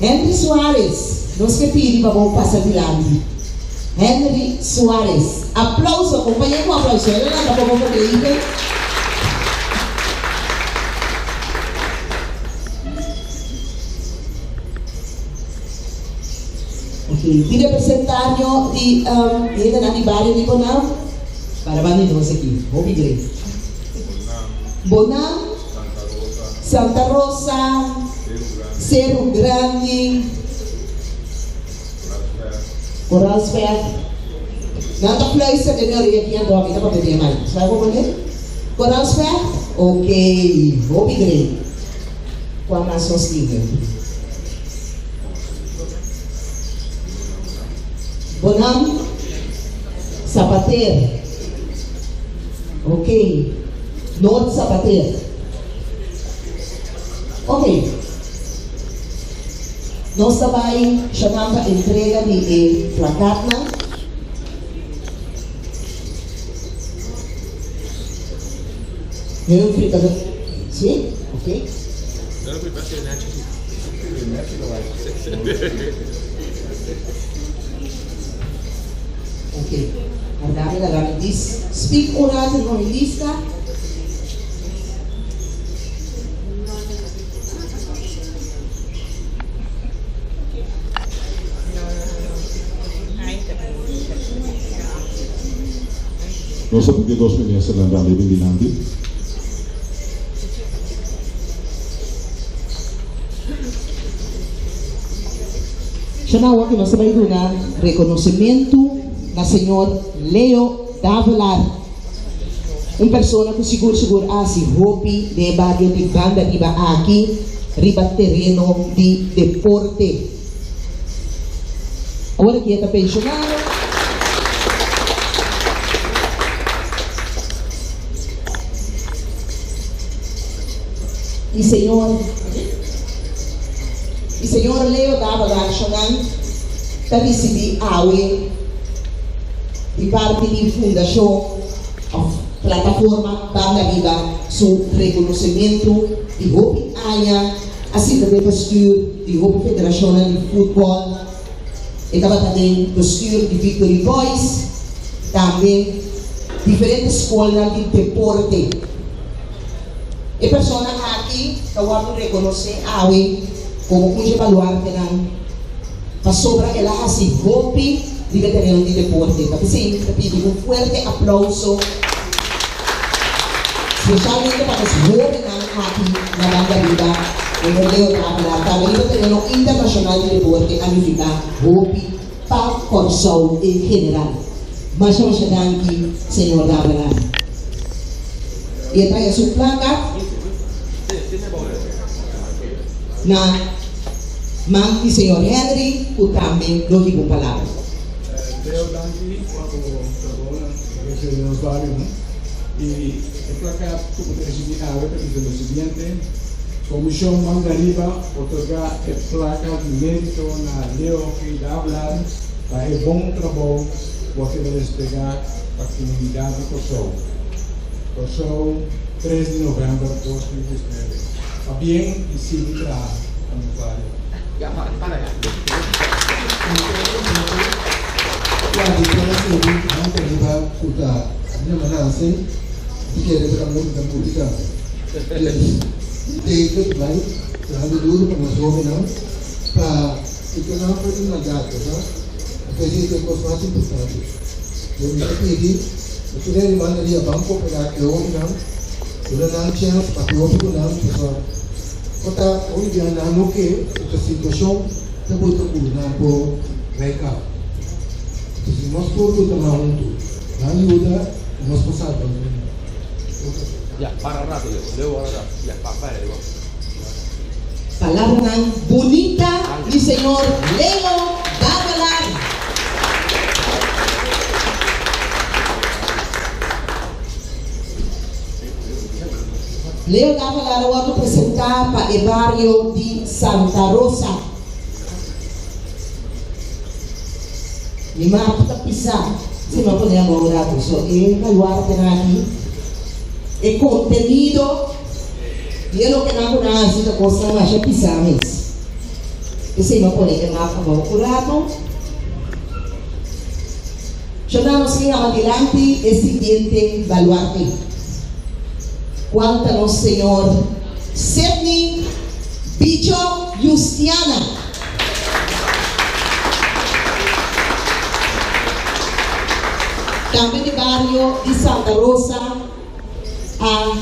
Henry Suarez, nos ke pidi pa bo pasa dilanti. Henry Suarez. Aplauso, kompañ'é ku aplauso. El a lanta poko for creíte. Ok, di representario di hendenan di bario di Bonam, para banda di nos aki. Hopi great. Bonam. Santa Rosa, Seru Grandi, Koralsberg. Nan ta fluister den mi orea ki anto ami ta papia den mai. Sabe como ke? Koralsberg? Ok, hopi great. Kua mas nos tin Henry? Bonam Sapater. Ok. Noord Sapater. Ok. Nos ta bai shanan pa entrega di e plakatnan. Humphrey ta Si? Ok. Ok. Warda mi laga mi dis speak un rato riba mi lista. Nos a pidi e dos ministernan tambe bin dilanti. Shana awor ku nos ta bai duna rekonosementu na señor Leo Davelaar, un persona ku sigur sigur a hasi hopi den e bario di Banda Riba aki riba tereno di deporte. Awor aki e ta penshonado. I señor I señor Leo Davelaar Shonan ta risibí awe di parti di Fundashon òf Plataforma Banda Riba su rekonosementu di hopi aña a sinta den bestuur di hopi federashonnan di futbòl. E tabata den bestuur di Victory Boys, tambe diferente skolnan di deporte. E persona aki ta wòrdu rekonosé awe komo un dje baluartenan pasobra el a hasi hopi riba e tereno di deporte. Ta p'esei mi ta pidi un fuerte aplouso spesialmente pa nos hóbennan aki na Banda Riba, Señor Leo Davila, tambe riba tereno internashonal di deporte a nifiká hopi pa Kòrsou en general. Masha masha danki Señor Davila. I e trae su plaka na man di señor Henry ku tambe lo hiba un palabra. Leo danki pa bo trabounan ku den nos barionan. I e plakat ku bo ta risibí awe ta bisa lo siguiente, Komishon Manda Riba otorgá e plaka di mérito na Leo G. Davelaar pa e bon trabou ku a keda desplegá pa komunidat di Kòrsou. Kòrsou, tres di novèmber 2019. Pabien i sigui traha pa nos bario. Ya, para, para ya. Ya di por a sirbi nan ta riba ku ta asina nan hasi di kere ta kambia ku ta publiká. Dus mi teken bai trahando duro pa nos hóbennan pa kita nan for di maldat, sa? Esei ta e kos mas importante. Yo mi ta pidi ku tur e rumannan di a ban kooperá ku e hóbennan, duna nan chèns papia hopi ku nan pasobra por ta hopi bia nan no ke ku ta situashon ta buta ku nan por wake up. Entonces si nos tur luta mas huntu, nan yuda i nos por salba nos mundo. Ya, para rato Leo, Leo para rato, ya, pa, para Leo. Palabranan bunita di señor Leo Davelaar. Leo Davelaar a wordo presenta pa e bario di Santa Rosa. Mi mapa ta pisa si no pone abou rato. So e baluartenan aki, e contenido di e loke nan ku nan hasi ta kosnan masha pisa mes. P'esei mi a pone e map abou un ratu. Shona nos ke yama dilanti e siguiente baluarte, kual ta nos señor Sidney Bicho Justiana. Tambe di bario di Santa Rosa a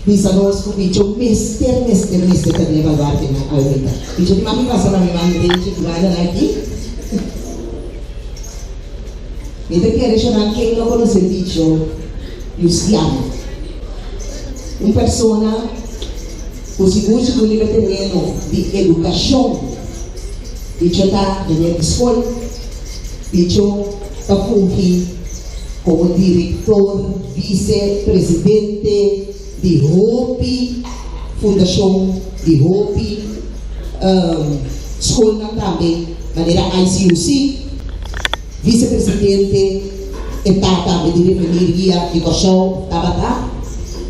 bisa nos ku Bicho mester, mester, mester ta den e baluartenan awita. Bicho di mami pasa na mi man derecho di banda nan aki. Mi ta kere shonan ken no konosé Bicho Justiano. Un persona ku sigur sigur riba e tereno di edukashon. Bicho ta meneer di skol. Bicho ta fungi komo direktor, vise presidente di hopi fundashon, di hopi skolnan tambe manera ICUC. Vicepresidente e ta tambe di Refineria di Kòrsou tabata,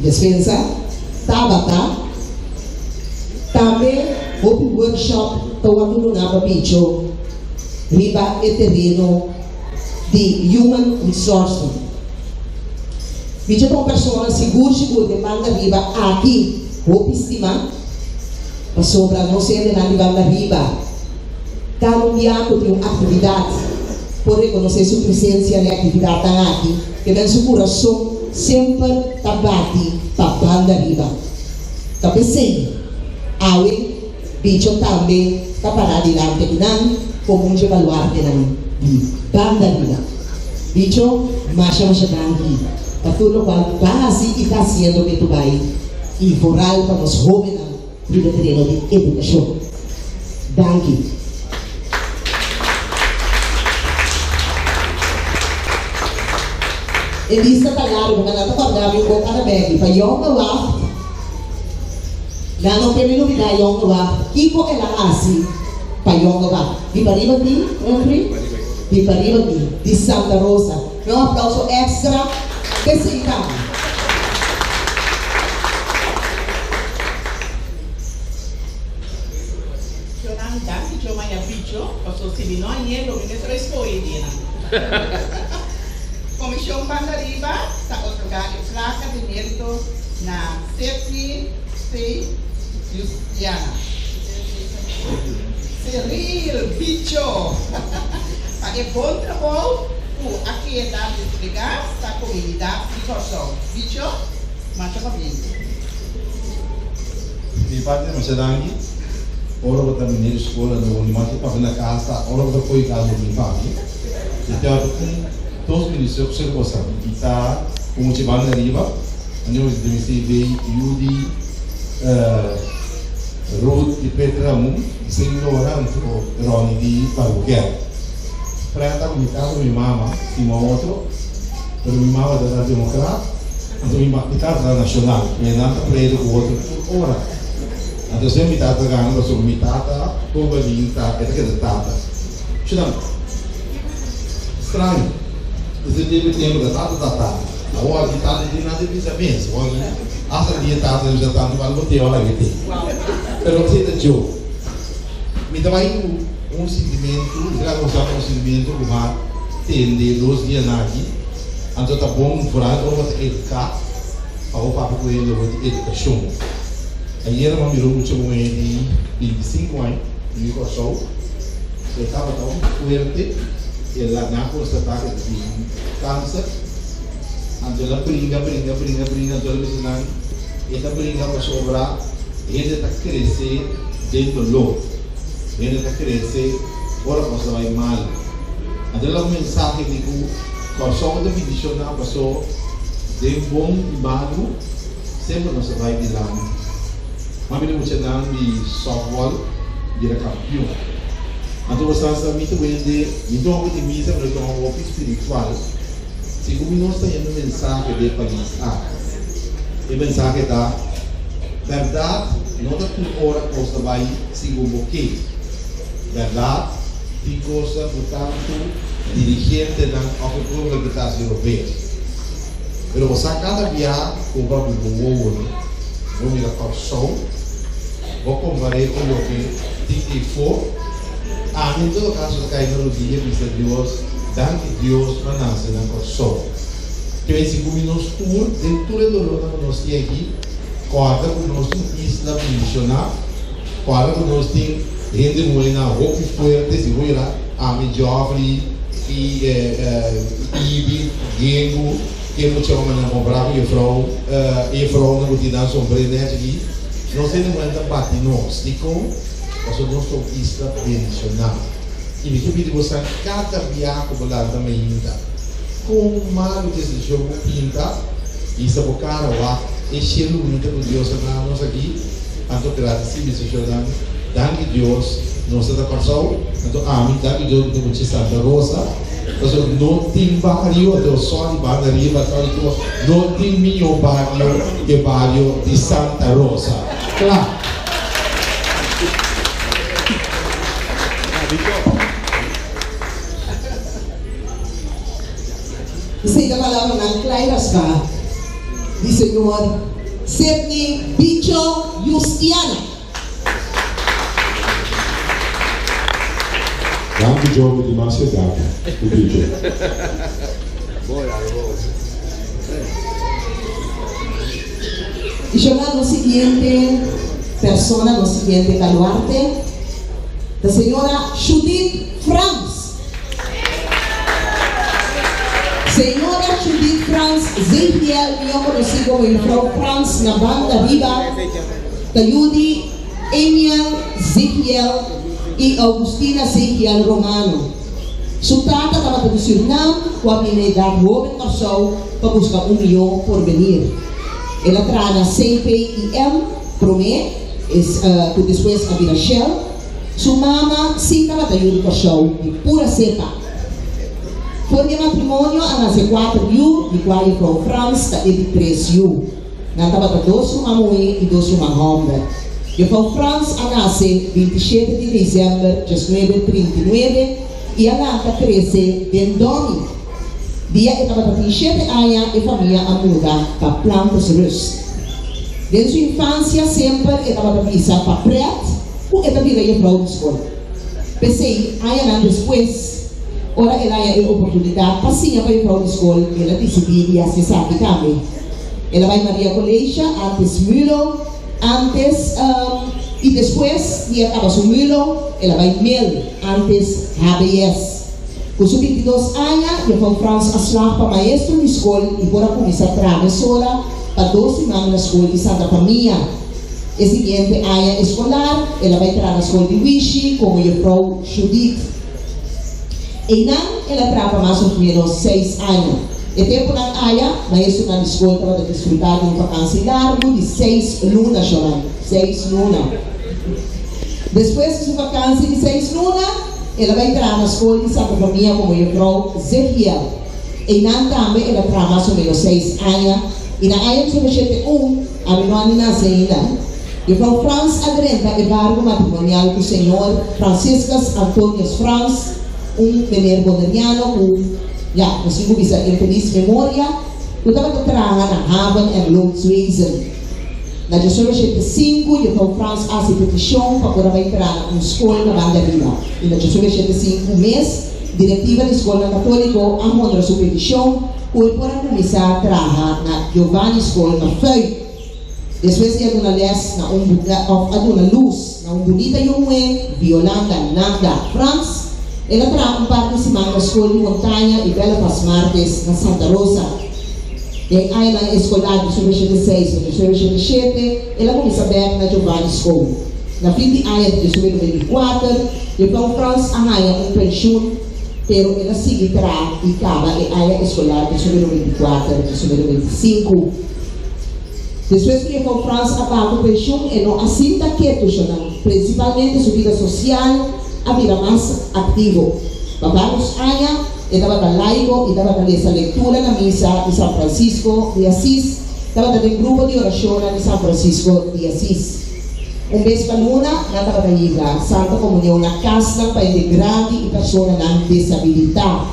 despensa, tabata, tambe hopi workshop ta wòrdu duna pa bicho riba e tereno di human resource. Bicho ta un persona sigur sigur den banda riba aki hopi stima pasobra nos hendenan di banda riba. Kada un bia ku tin un aktividat por rekonosé su presensia na e aktividatnan aki, ke den su kurason semper ta bati pa banda riba. Ta p'esei, awe Bicho tambe ta pará dilanti di nan komo un dje baluartenan di banda riba. Bicho, masha masha danki pa tur lokual bo a hasi i ta hasiendo ke tu bai i vooral pa nos hóbennan. Riba tereno di edukashon. Danki. E lista ta largu, ma nan ta kòrda mi un bo kada bèki pa Jonge Wacht. Nan no ke mi lubidá Jonge Wacht. Kiko el a hasi pa Jonge Wacht? Di pariba di, Humphrey? Di pariba di, di Santa Rosa. Un aplauso èkstra p'esei tambe. Jonan, danki Joe maya bicho, paso si mi no hañ'é lo mi mester a escoge dinan. Comision Banda Riba ta otorga e placa di merito na Sefni C. Justiana. Cyril Bicho pa e bon trabou cu a keda desplegá pa comunidad di Kòrsou. Bicho, masha pabien. Di parti di masha danki. Ora bo ta bini di skol anto bo mas ke papia na kas ta ora bo ta fo'i kas bo bini papia. E teatro un dos ministerio ku ser bo sa kita ku mucha banda ariba anto bo ta mester bay yu di Ruth di Petra Ramon di Sint Lora anto Ronnie di Barboquer. Preta ku mi tata ku mi mama stima otro pero mi mama ta demokrat anto mi tata ta nashonal mi nan ta pleito ku otro tur ora. Anto esei mi tata gana pasobra mi tata Kobadin ta e ta keda tata. Shunan straño. Esei tempu tempu ta tata ta tata. Awor aki tata di nan ta bisa mes. Awor aki hasta dia tata ta bisa tantu bal bo te ora ke te. Pero esei ta joke. Mi ta bai ku un sintimentu, mi ta laga bo sa un sintimentu ku m'a tende dos dianan aki. Anto ta bon vooral ora bo ta eduká pa bo papia ku hende over di edukashon. Ayera m'a mira un mucha muhé di 25 aña di Kòrsou. E tabata un fuerte, el a na konstatá ku e ta tin kanser. Anto el a bringa, bringa, bringa, bringa, anto el a bisa nan e ta bringa pasobra hende ta krese den doló, hende ta krese ora kos ta bai mal. Anto el a un mensahe di ku Kòrsou ta bendishoná paso den bon i malu semper nos ta bai dilanti. M'a bira muchanan di softball bira kampion. Anto bo sa sa mi ta wende, mi ta hopi di misa pero ta hopi spiritual. Segun mi nos ta yendo mensahe den pais aki. E mensahe ta, Bèrdat no ta tur ora kos ta bai segun bo ke. Bèrdat tin kosnan ku tantu dirigentenan òf e pueblo aki ta hasi robes. Pero bo sa kada bia ku bo abri bo wowo no, bo mira Kòrsou, bo kompar'é ku loke tin eifó. Ami en todo kaso ta kai na rudia bisa Dios, Danki Dios pa nase na Kòrsou. Ke bai si ku mi nos tur, den tur e dolónan ku nos tin aki, kòrda ku nos tin un isla bendishoná, kòrda ku nos tin hende muhénan hopi fuerte, si bo yera ami, Geoffrey i Ibi, Gengu, ke mucha homennan kompará ku jefrou, e jefrounan ku tin nan sombré nèchi aki, nos hende muhénan ta bati nos. Dikon? Pasobra nos ta un isla bendishoná. I mi ke pidi bosan kada bia ku bo lanta mainta, kon malu ku e situashon bo pinta, hisa bo kara wak e shelu bunita ku Dios a duna nos aki, anto gradisí bendishonnan. Danki Dios nos ta ta Kòrsou, anto ami danki Dios mi ta mucha Santa Rosa, pasobra no tin bario, anto sòri banda riba, sòri kos, no tin mihó bario ke bario di Santa Rosa. Kla! Esei ta palabranan kla i rasbá di señor Sidney Bicho Justiana. Danki Joe mi tin mas edat ku Bicho. I shona nos siguiente persona, nos siguiente baluarte, ta señora Judith Frans. Señora Judith Frans Zehiel, mihó konosí komo Juffrouw Frans na banda riba, ta yu di Emiel Zehiel i Augustina Zehiel Romano. Su tata tabata di Sürnam ku a bini na edat hóben Kòrsou pa buska un mihó porvenir. El a traha na CPIM promé, es ku despues a bira Shell. Su mama sí tabata yu di Kòrsou di pura sepa. For di e matrimonio a nase kuater yu, di kua Juffrouw Frans ta e di tres yu. Nan tabata dos ruman muhé i dos ruman hòmber. Juffrouw Frans a nase 27 di desèmber 1939 i a lanta krese den Dòmi. Dia e tabata tin shete aña e famia a muda pa Plantersrust. Den su infansia semper e tabata bisa pa pret ku e ta bira jefrou di skol. P'esei, añanan despues, ora el haña e oportunidat pa siña pa jefrou di skol, el a disidí di hasi esaki tambe. El a bai Maria Coleisha, antes Mulo, antes, i despues di a kaba su Mulo, el a bai Mel, antes HBS. Ku su bintidos aña, Jefrouw Frans a slag pa maestro di skol i por a kuminsá traha mesora pa dos siman na skol di Santa Famia. E siguiente aña eskolar, el a bai traha na skol di Wishi komo Jefrouw Judith. Einan el a traha pa mas òf ménos seis aña. E tempunan aya, maestronan di skol tabata disfrutá di un fakansi largu di seis luna, Shonan, seis luna. Despues di su fakansi di seis luna, El a bai traha na skol di Santa Famia komo jefrou Zehiel. Einan tambe el a traha mas o ménos seis aña i na aña 1971, ami no a ni nase ainda, jefrou Frans a drenta e bargo matrimonial ku señor Franciscus Antonius Frans, un meneer boneriano ku, ya, nos tin ku bisa infeliz memoria, ku tabata traha na Haven en Loodswezen. Na 1985, Juffrouw Frans a hasi petishon pa por a bai traha na un skol na Banda Riba. I na 1985 mes, direktiva di skolnan katóliko a honra su petishon ku e por a kuminsá traha na Giovanni School na Fuik. Despues di a duna lès na un òf a duna lus na un bunita yu muhé, Violanda Nanda Frans, el a traha un par di siman na skol di Montaña i Bellefas Martes na Santa Rosa. Den añanan eskolar di 1986 pa 1987, el a kuminsá bèk na Giovanni School. Na fin di aña di 1994, Juffrouw Frans a haña un penshun, pero el a sigui traha i kaba e aña eskolar di 1994, 1995. Despues ku Juffrouw Frans a baha ku penshun, e no a sinta ketu shonan, prinsipalmente su bida sosial a bira mas aktivo. Pa vários aña, E tabata laico y tabata lesa lectura na misa di San Francisco di Asis, tabata den grupo di oracionnan di San Francisco di Asis. Un bes pa luna nan tabata yiga Santa Comunion na casnan pa hende grandi y personanan desabilita.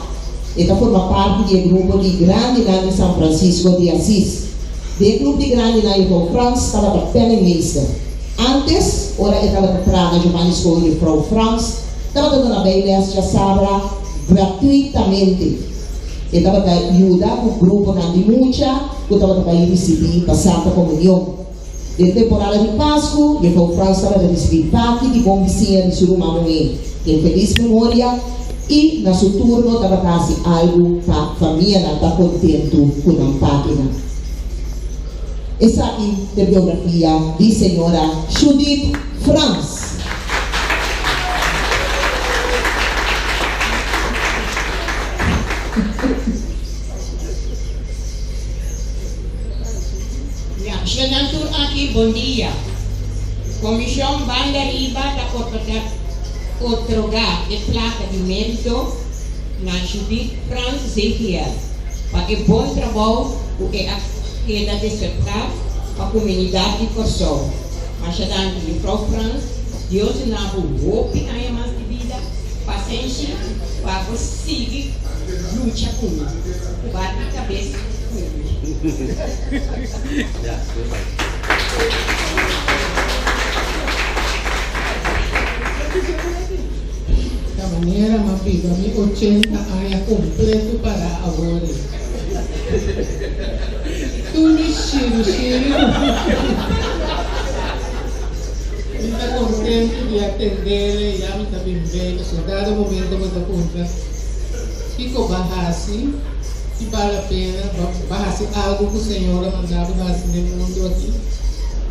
E ta forma parti di e grupo di grandinan di San Francisco di Asis. Den e club di grandinan Juffrouw Frans tabata penningmeester. Antes, ora e tabata traha na Giovanni School Juffrouw Frans. Tabata duna beilès djasabra gratuitamente. E tabata yuda ku gruponan di mucha ku tabata bai risibí pa Santa Komunion. Den temporada di Pasku, Jefou Frans tabata risibí paki di bon bisiña di su ruman muhé den felis memoria i na su turno tabata hasi algu pa famianan ta kontentu ku nan pakinan. Esaki ta e biografia di señora Judith Frans. Ya, shonnan tur aki bon dia. Komishon Banda Riba ta otorgá e plaka di mérito na Judith Frans Zegiel pa e bon trabou ku e a keda desertá pa komunidat di Kòrsou. Masha danki Jufrou Frans, Dios duna bo hopi aña mas di bida, pasenshi pa bo sigui lucha ku mi, ku bati kabes ku mi. Ta manera m'a biba mi ochenta aña kompleto para awor ei. Tur mi shiri shiri Mi ta contento di atendele ya mi ta bin bay pasobra dado momento bo ta puntra kico ba haci si bal la pena ba haci algo cu Señor a manda bo haci den mundo aki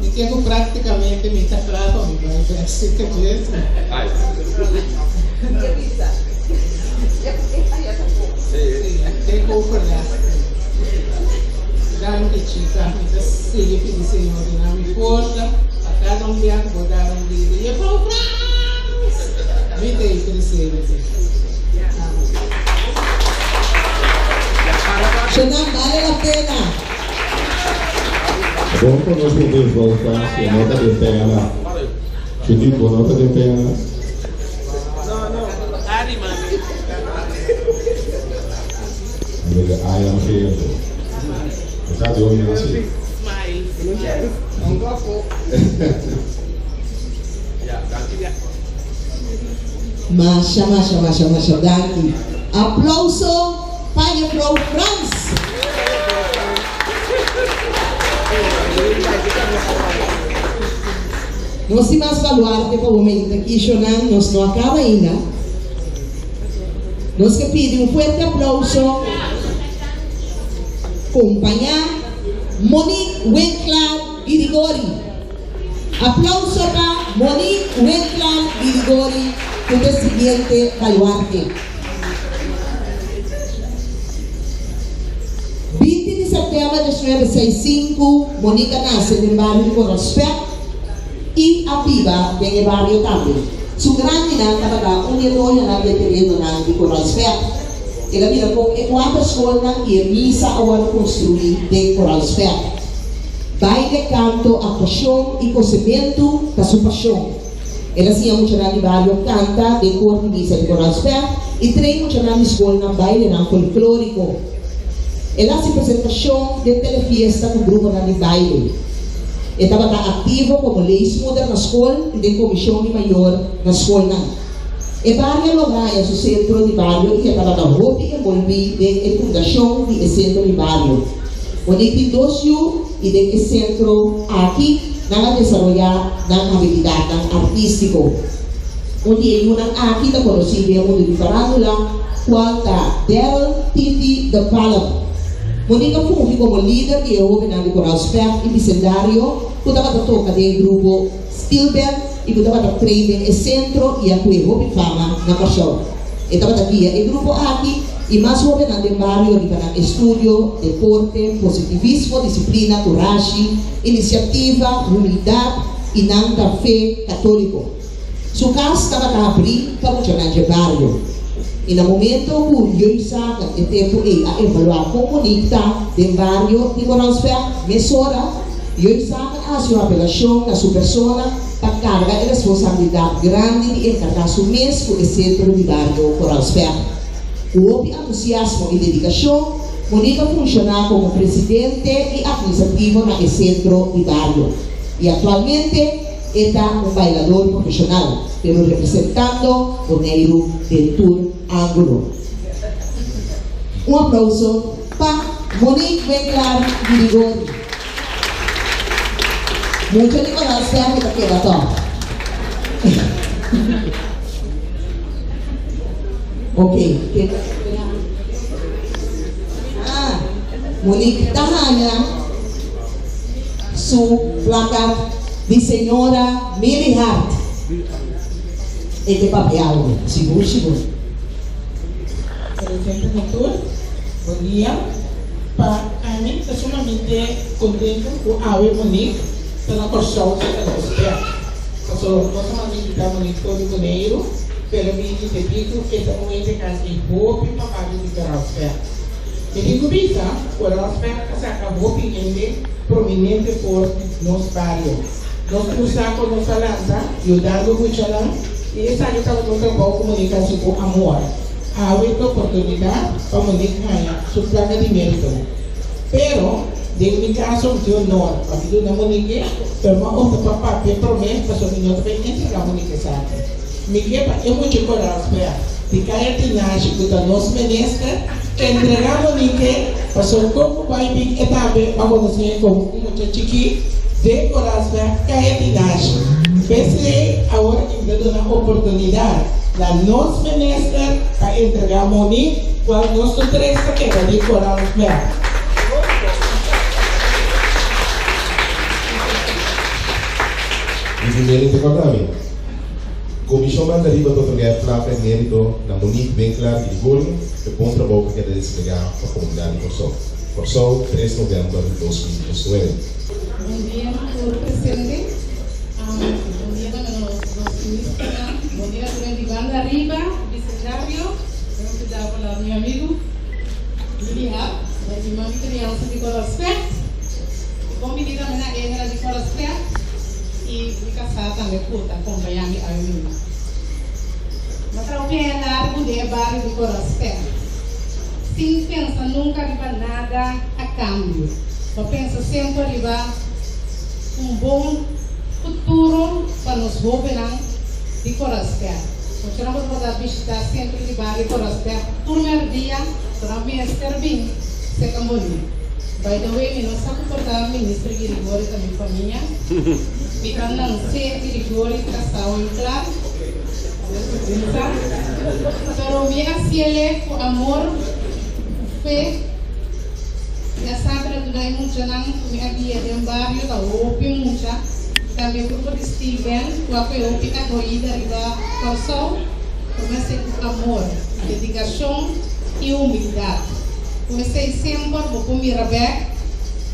mi ke cu practicamente mi ta cla pa mi bay bek si te dje si take over Danki chica mi ta sigui pidi Señor duna mi forsa pa cada un dia cu bo dal un grito Juffrouw Frans! Mi ta e presente. Amen. Shonan bale la pena. Bon conoce bo Juffrouw Frans e no ta den pena. Judith bo no ta den pena. Mira I am here. E sa di hopi hasi. Masha masha masha masha danki. Aplauso pa Juffrouw Frans. Nos tin mas baluarte pa bo meinta kishonan, nos no a kaba ainda. Nos ke pidi un fuerte aplauso kompañá Monique Winklaar Girigori. Aplauso pa Monique Winklaar Girigori ku ta e siguiente baluarte. 20 di sèptèmber 1965, Monique a nase den bario di Koraspèk i a biba den e bario tambe. Su grandinan tabata un di e doñonan di e terenonan di Koralsberg. El a mira kon e kuater skolnan i e misa a wòrdu konstruí den Koralsberg. Baile, kanto, aktuashon i kosementu ta su pashon. El a siña muchanan di bario kanta den kor di misa di Koralsberg i train muchanan di skolnan bailenan folklóriko. El a hasi presentashon den telefiesta ku gruponan di baile. E tabata aktivo komo leesmoeder na skol i den komishon di mayor na skolnan. E bario a logra haña su sentro di bario i e tabata hopi enbolbí den e fundashon di e sentro di bario. Monique tin dos yu i den e sentro aki nan a desaroyá nan abilidatnan artístiko. Un di e yunan aki ta konosí den e mundu di farándula, kual ta Daryl Titi de Palm. Monique a fungi komo lider di e hóbennan di Koral Spèrt i Bisendario ku tabata toka den e grupo Steel Band i ku tabata train den e sentro i a kue hopi fama na Kòrsou. E tabata guia e grupo aki i mas hóbennan den bario riba nan estudio, deporte, positivismo, disiplina, kurashi, inisiativa, humildat i nan ta fe katóliko. Su kas tabata habrí pa muchanan dje bario. I na momento ku Jeugdzaken e tempu ei a evaluá kon Monique ta den bario di Moralsberg, mesora Jeugdzaken a hasi un apelashon na su persona pa karga e responsabilidat grandi di enkargá su mes ku e sentro di bario Koralsberg. Ku hopi antusiasmo i dedikashon, Monique a funshoná komo presidente i atministrativo na e sentro di bario. I aktualmente. E ta un bailador profesional, pero representando Boneiru den tur ángulo. Un aplauso pa Monique Winklaar Girigori. Mucha di Coral Spec ta keda tòg. Ok, ken ta spera? Ah, Monique ta haña su plakat di señora Milly Hart. E ke papia algu, sigur sigur. Presidente Natur, bon dia. Pa ami ta sumamente contento cu awe Monique ta na Corsou cerca nos bek. Paso no solamente ta Monique for di Boneiru, pero mi debí cu e ta un hende casi hopi pa bario di Koraalsberg. Mi tin cu bisa Koraalsberg a saca hopi hende prominente for di nos bario. Nos tur sa con nos a lanta yudando muchanan y esaki tabata un trabou cu Monique haci cu amor. Awe ta oportunidat pa Monique haña su plaka di mérito. Pero, den mi kaso mi tin honor pa mi duna Monique, pero mi a opta pa papia promé pasobra mi no ta bai entregá Monique esaki. Mi ke pa e mucha Koraalsberg di Kaya Tinashi ku ta nos minister entregá Monique pasobra kon ku bai bin e tambe a konosé komo un mucha chikí den Koraalsberg Kaya Tinashi. P'esei awor mi ta duna oportunidat. Na nos minister pa entrega moni cual nos tur tres ta keda di Koraalsberg. Mi primer ta corda mi. Comision Banda Riba ta otorga e plaka e merito na Monique Winklaar Gregorio p'e bon trabou cu a keda desplega pa comunidad di Corsou. Corsou, tres november 2019. Bon dia na tur presente. Bon dia tambe na nos dos ministernan. Bon dia tur hende di banda ariba, bisendario. Mi no cuida por la mi amigo Lili Hap, da mi mami crianza di Coraspet. Y bon bini tambe na Enra di Coraspet y mi casá tambe cu ta acompaña mi awe mismo. Mi a traha un aña largo den e bario di Coraspet, sin pensa nunca riba nada a cambio. Mi a pensa semper riba. Un bon futuro pa nos hobennan di Korasberg. Ochonan bo ta bishita Sentro di Bario Korasberg tur merdia, bo nan mester bin seca boni. By the way, mi no sa cu por ta Minister Girigori ta mi famia. Mi ta Nancy Girigori casao en Clar. Pero mi a haciele cu amor, cu fe. Mi a sa pero duna e muchanan ku mi a guia den bario ta hopi mucha. Tambe grupo di steel band ku a koe hopi akohida riba Kòrsou. Kumes'é ku amor, dedikashon i humildat. Ku esei semper bo por mira bèk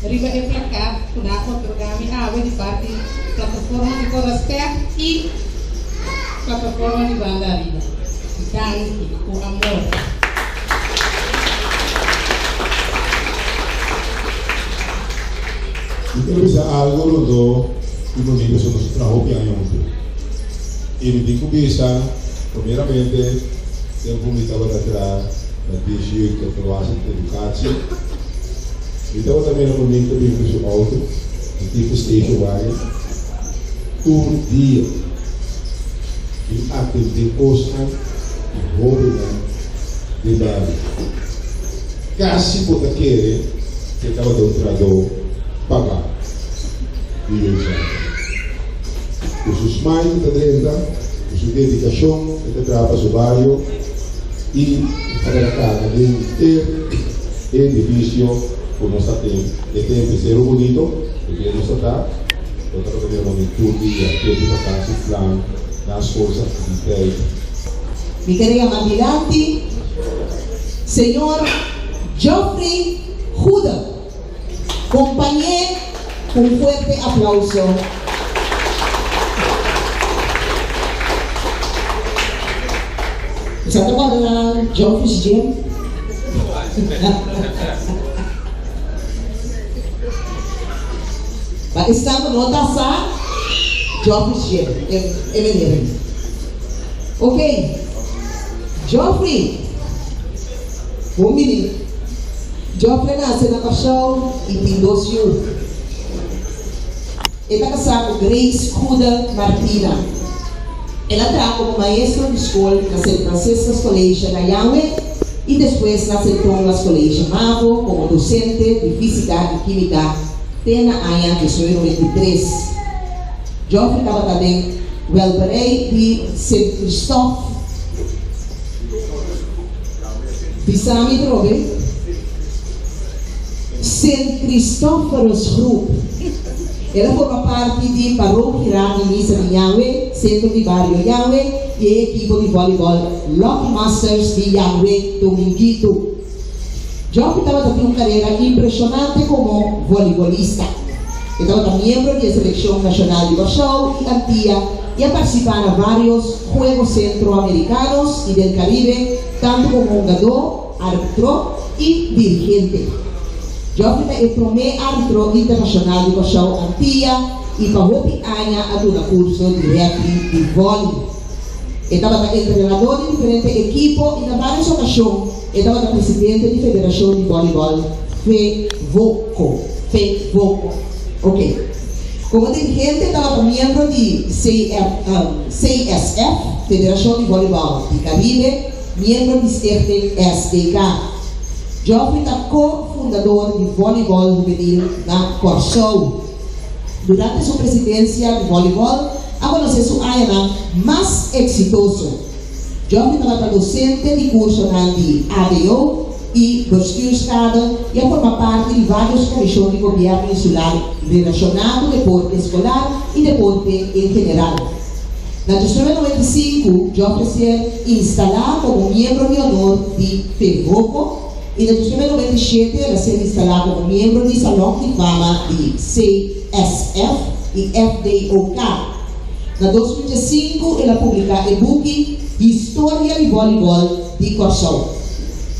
riba e plakat ku nan a otorgá mi awe di parti Plataforma di Korastèk i Plataforma di Banda Ariba. Danki ku amor. Mi quiero bisa algo rondó di Monique pasobra nos a traha hopi aña hunto. Y mi tin cu bisa, primeramente, tempo mi tabata traha na DG Evaluatie en Educatie, mi tabata mira Monique ta bin cu su auto, un tipo station wagon, tur dia bin atende cosnan di hobennan den bario. Casi bo ta kere cu e tabata un trahador pagá di Jeugdzorg. Cu su smile e ta drenta, cu su dedicacion e ta traha pa su bario y e tabata cana den henter e edificio cu nos ta tin. E tempo e Cero Bonito, cu den nos ta ta, bo tabata mira bo den tur dia, tempo di vakantie, plan, na schoolse activiteit. Mi kere yama dilanti Señor Geoffrey Goede. Compañ'é cu un fuerte aplauso. Sa ta corda na Geoffrey's Gym? Pa esnan cu no ta sa, Geoffrey's Gym, e meneer ei. Ok, Geoffrey, bon bini. Geoffrey a nace na Kòrsou i tin dos yu. E ta kasá ku Grace Goede Martina. El a traha komo maestro di skol na Sint Franciscus College na Janwe i despues na Sint Thomas College Mavo komo dosente di físika i kímika te na aña 1993. Geoffrey tabata den welperij di Sint Christoph. Bisa mi trobe. Sint Christophorus Groep. El a forma parti di Parochia di Misa di Yahweh, Sentro di Bario Yahweh i e ekipo di vòlibòl Lucky Masters di Yahweh Dominguito. Geoffrey tabata tin un karera impreshonante komo vòlibolista. E tabata miembro di e selekshon nashonal di Kòrsou i Antia i a partisipá na vários Juegos Centroamericanos i del Caribe tantu komo hungadó, árbitro i dirigente. Geoffrey ta e promé árbitro internashonal di Kòrsou Antia i pa hopi aña a duna kurso di rèfri di vòli. E tabata entrenadó di diferente ekipo i na vários okashon e tabata presidente di Federashon di Vòlibòl FEVOKO. FEVOKO. Oke. Komo dirigente e tabata miembro di CSF, Federashon di Vòlibòl di Karibe, Miembro di Stichting SDK. Geoffrey ta ko-fundador di Volleyball Hubenil na Kòrsou. Durante su presidensia di volleyball a konosé su añanan mas eksitoso. Geoffrey tabata dosente di kursonan di ABO i Bestuurskader i a forma parti di vários komishon di gobièrnu insular relashoná ku deporte eskolar i deporte en general. Na 1995, Geoffrey ser instalá komo miembro di honor di FEVOCO i na 1997 el a ser instalá komo miembro di Salon di Fama di CSF i FDOK. Na 2005 el a publiká e buki Historia di Vòlibòl di Kòrsou.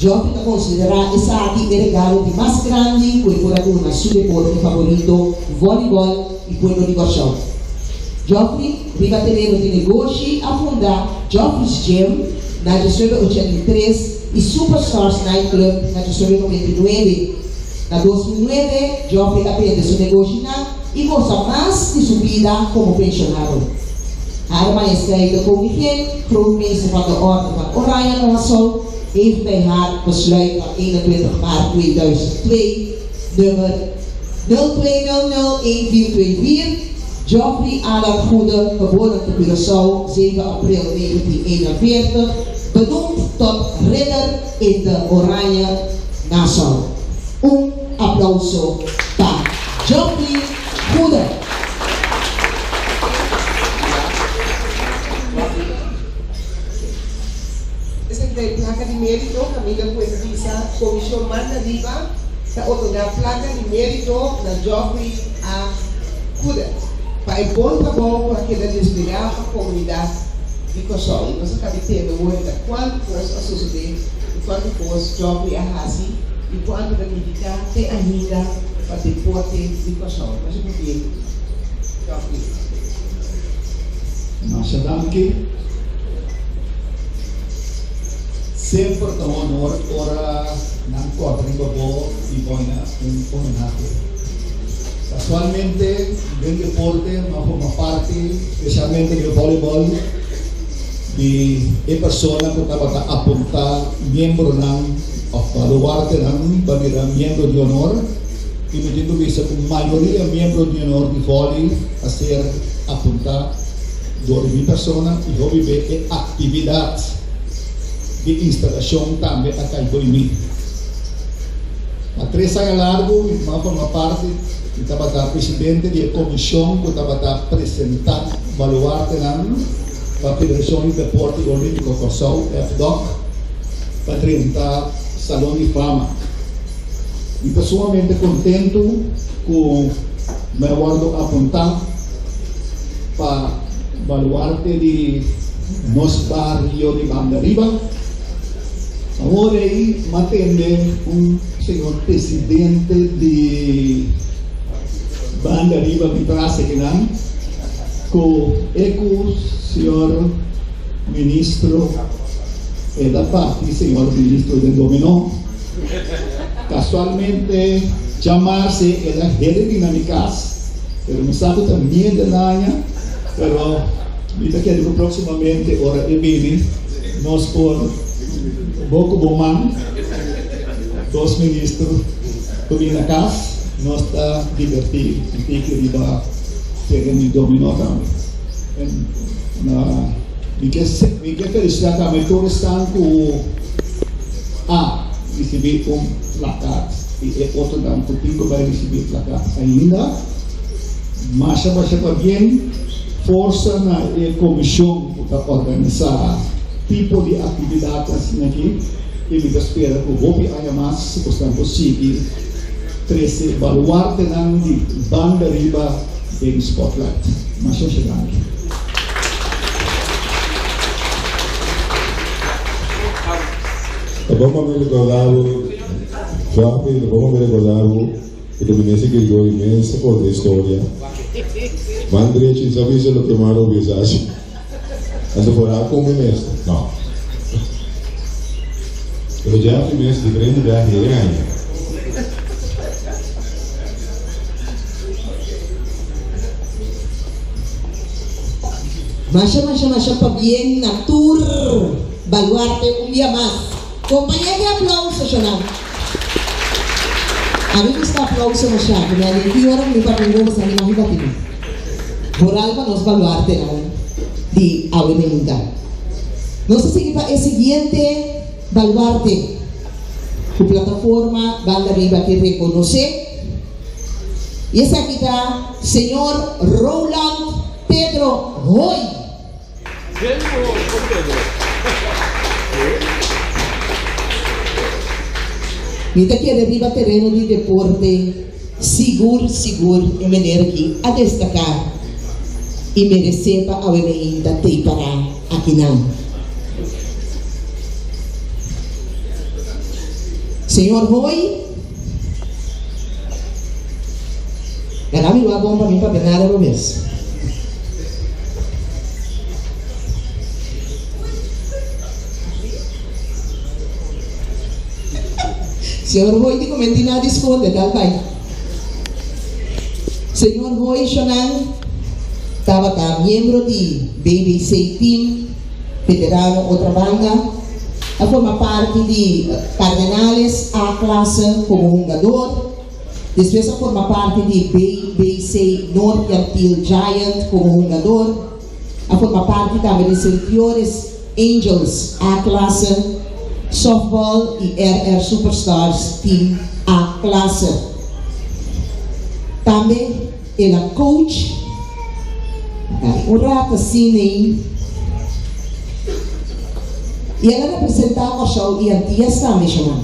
Geoffrey ta konsiderá esaki e regalo di mas grandi ku e por a duna su deporte favorito, vòlibòl, i pueblo di Kòrsou. Geoffrey riba tereno di negoshi a funda Geoffrey's Gym na 1983 i Superstars Nightclub na 1999. Na 2009 Geoffrey a bende su negoshinan i gosa mas di su bida komo penshonado. Hare Majesteit de Koningin, Grootmeester van de Orde van Oranje Nassau, heeft bij haar besluit van 21 maart 2002 nummer 02001424, Geoffrey Alan Goede, geboren te Curaçao, 7 april 1941, benoemd tot Ridder in de Oranje Nassau. Un aplauso pa Geoffrey Goede. Esaki ta e plaka di mérito kaminda ku e ta bisa Komishon Manda Riba ta otorgá plaka di mérito na Geoffrey A. Goede pa e bon trabou ku a keda desplegá pa komunidat di Kòrsou. I nos a kabi tende hopi ta kuantu kos a sosodé i kuantu kos Geoffrey a hasi i kuantu ta nifiká te ainda pa deporte di Kòrsou. Masha pabien, Geoffrey. Masha danki. Semper ta un honor ora nan kòrda riba bo i boina un homenahe. Kasualmente den deporte mi a forma parti, spesialmente den vòleibòl, di e persona ku tabata apuntá miembronan òf baluartenan pa bira miembro di honor i mi tin ku bisa ku mayoria miembro di honor di vòlei a ser apuntá dor di mi persona i hopi be e aktividat di instalashon tambe a kai por di mi. Pa tres aña largu mi a forma parti, mi tabata presidente di e komishon ku tabata presentá baluartenan pa Federashon di Deporte Olímpiko Kòrsou, FDOK, pa drenta Salon di Fama. Mi ta sumamente kontentu ku mi a wòrdu apuntá pa baluarte di nos bario di Banda Riba. Awor ei m'a tende un señor presidente di Banda Riba mi tras ekinan ku e ku señor ministro e ta parti señor ministro den dominó. Kasualmente djamarse el a hede bini na mi kas. Pero mi sa ku ta miedo el aña, pero mi ta kere ku próksimamente ora e bini nos por bo ku bo man, dos minister ku bini na kas, nos ta divertí un tiki riba tereno di dominó tambe. En mi ke mi ke felisitá tambe tur esnan ku a risibí un plakat i e otronan ku tin ku bai risibí plakat ainda. Masha masha pabien, forsa na e komishon ku ta organisá tipo di aktividat asina aki i mi ta spera ku hopi aña mas bosnan por sigui trese baluartenan di banda riba den spotlight. Masha masha danki. Ta bon pa mi recorda bo, Joffrey, ta bon pa mi recorda bo ku ta minister Gregorio mes a conta e historia. Man drechi no sa bisa loke man robes a haci. Anto por a con minister? No. Pero Jeffrey mes diferente biaha heri aña. Masha masha masha pabien na tur baluarte un bia mas. Compañe di aplauso shonan. A mi gusta aplauso masha cu mi a den ki ora cu mi papia un gogo sa mi mahi bati mi. Vooral pa nos baluartenan di awe meinta. Nos ta sigui pa e siguiente baluarte cu plataforma Banda Riba ke reconoce y esaki ta señor Roland Pedro Hoy. Mi ta kere riba tereno di deporte sigur sigur e meneer aki a destaká i meresé pa awe meinta tei pará akinan. Señor Hoy, Gana mi wak bon pa mi papia nada robes. Señor Hoy di come tin nada di sconde, dal bai. Señor Hoy Shonan tabata miembro di BBC Team Veterano Otra Banda, a forma parti di Cardenales A Klasse como hungador, despues a forma parti di BBC Noord Yantil Giant como hungador, A forma parti tambe di Sentiores Angels A Klasse, Softball y RR Superstars Team A Klasse. Tambe el a coach un rato asina ei y el a representa Kòrsou y Antias tambe shama.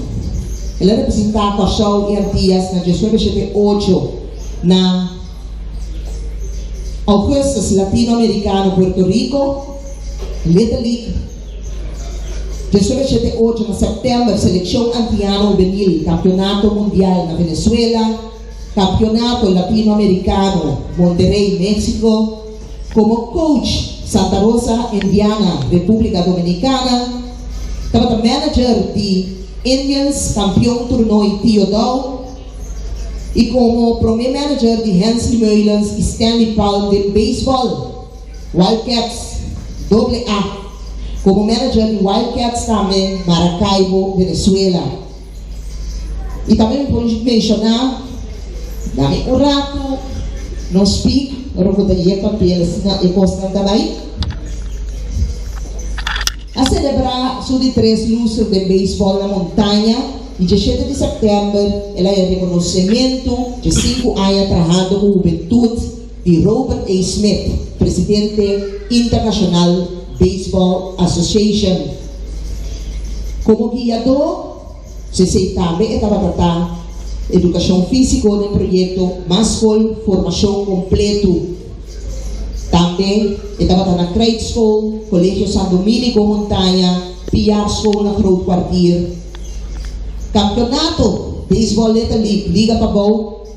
El a representa Kòrsou y Antias na diesnuebe shete ocho na. Augustus Latino Americano Puerto Rico, Little League, 1978 na sèptèmber Selekshon Antiano Hubenil Kampionato Mundial na Venezuela, Kampionato Latino Americano Monterrey, Mexico, komo coach Santa Rosa, Indiana, República Dominicana, tabata manager di Indians Kampion Toernooi Tio Daou, i komo promé manager di Hensley Meulens i Stanley Palm den beisbòl, Wildcats, Doble A, komo manager di Wildcats tambe Maracaibo, Venezuela. I tambe mi por menshoná, dame un ratu, no speak, ora ku ta yek papel asina e kosnan ta bai. A selebrá su di tres lustro den beisbòl na Montaña i djeshete di sèptèmber el a haña rekonosementu dje sinku aña trahando ku hubentut di Robert A. Smith, presidente International Baseball Association. Komo guiadó, sesei tambe e tabata ta edukashon físiko den proyekto Mas Skol Formashon Kompletu. Tambe e tabata na Krijgschool, Colegio San Dominico Montaña, Piar School na Groot Kwartier. Campeonato Baseball Little League Liga Pabou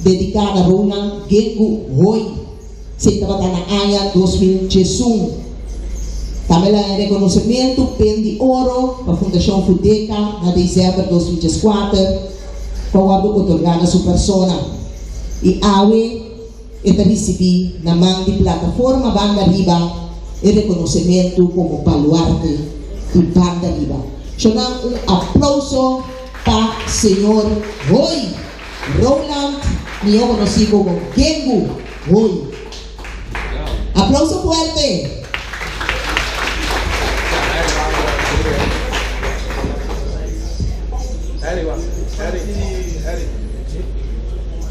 dedica na Ronan Gengu Hoy sey tabata na aña 2011. Tambe el a haña reconocimiento Pen di Oro pa Fundacion Fudeca na december 2014 cu a wordo otorga na su persona. Y awe. e ta risibí na man di Plataforma Banda Riba e rekonosementu komo baluarte di Banda Riba. Shonan un aplouso pa señor Hoy Roland, mihó konosí komo Gengu Hoy. Aplouso fuerte!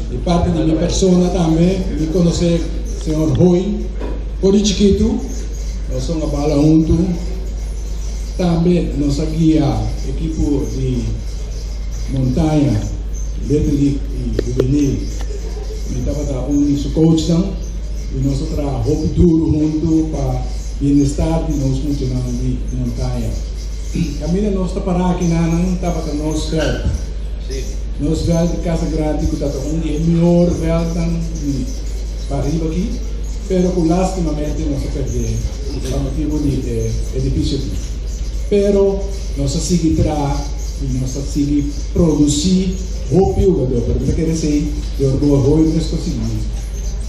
Di parti di mi persona tambe mi conoce señor Hoy for di chikitu, nos a bala huntu, tambe nos a guia ekipo di Montaña, Little League y Juvenil, mi tabata un di su coachnan y nos a traha hopi duro huntu pa bienestar di nos muchanan di Montaña. Caminda nos ta para aki nanan tabata nos veld. Nos veld di Casa Grandi cu ta ta un di e mihor veldnan di pariba aki, pero cu lastimamente nos a perde pa motibo di e edificio aki. Pero nos a sigui traha y nos a sigui produci hopi hugador, pero mi ta kere esey di orgo hoy mes por sigui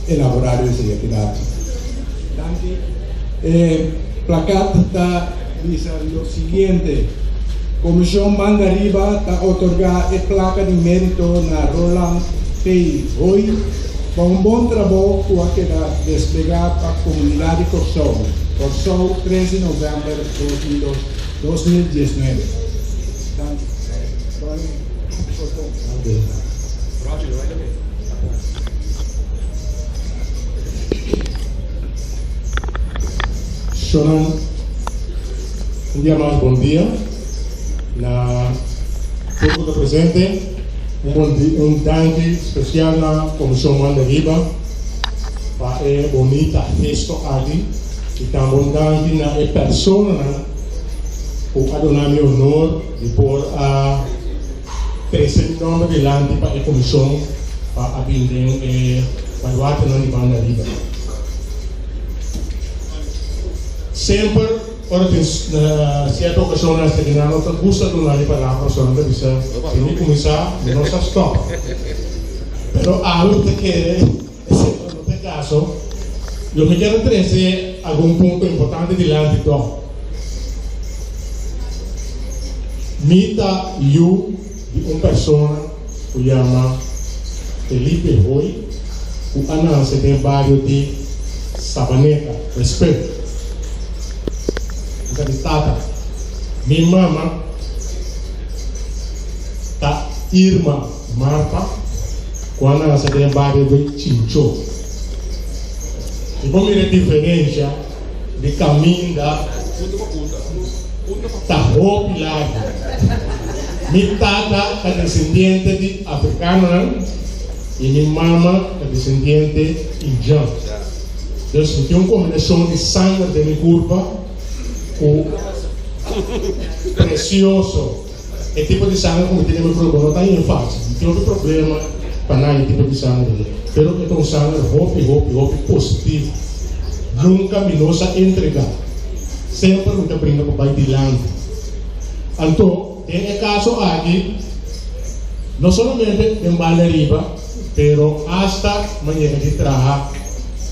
elabora riba esey aki rato. Danki. E plakat ta. Bisa lo siguiente, Comision Banda Riba ta otorga e placa di merito na Roland P. Hoy pa un bon trabou cu a keda desplega pa comunidad di Corsou, Corsou, 3 di november 2019. Danki. Shonan, un dia mas bon dia na tur ku ta presente. Un bon di un danki spesial na Komishon Manda Riba pa e bonita gesto aki i tambe un danki na e personanan ku a duna mi honor di por a trese mi nomber dilanti pa e komishon pa a bin den e baluartenan di Banda Riba. Semper ora tin sierto ocasionnan esaki nan no ta gusta duna mi palabra pasobra nan ta bisa si mi cuminsa mi no sa stop. Pero awe mi ta kere esei no ta e caso. Lo mi kier a trece algun punto importante dilanti tog. Mi ta yu di un persona ku yama Felipe Hoy ku a nase den bario di Sabaneta, Respet. Mi ta di tata. Mi mama ta Irma Marta ku a nase den bario di Chinchó. Mi por mira e diferensha di kaminda ta hopi largu. Mi tata ta desendiente di afrikanonan i mi mama ta desendiente indjan. Dus mi tin un kombinashon di sanger den mi kurpa ku presioso. E tipo di sanger ku mi tin den mi kurpa no ta yin fásil. Mi tin hopi problema pa nan e tipo di sanger ei. Pero e ta un sanger hopi, hopi, hopi positivo. Nunka mi no sa entregá. Semper mi ta bringa pa bai dilanti. Anto, den e kaso aki, no solamente den Banda Riba, pero asta manera di traha